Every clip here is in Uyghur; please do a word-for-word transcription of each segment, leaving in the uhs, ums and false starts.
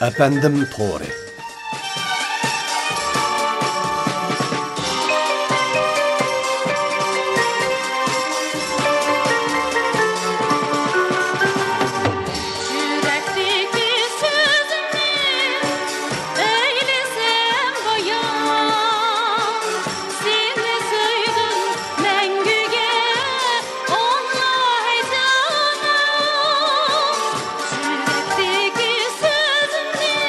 ئەپەندىم تورى. يۈرەكتىكى سۆزۈمنى ئەيلىسەم بايان، سېنى سۆيدۈم مەڭگۈگە، ئاڭلاي جانىم. يۈرەكتىكى سۆزۈمنى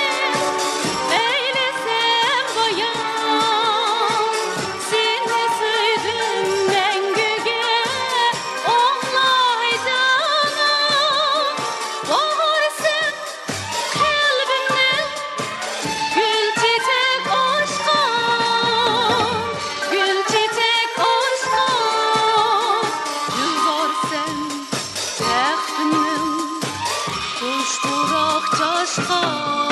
ئەيلىسەم بايان، سېنى سۆيدۈم مەڭگۈگە، ئاڭلاي جانىم. باھار سەن قەلبىمنى گۈل چېچەك ئاچقان، گۈل چېچەك ئاچقان، گۈلزارسەن بەختىمنىڭ خۇش پۇراق چاچقان.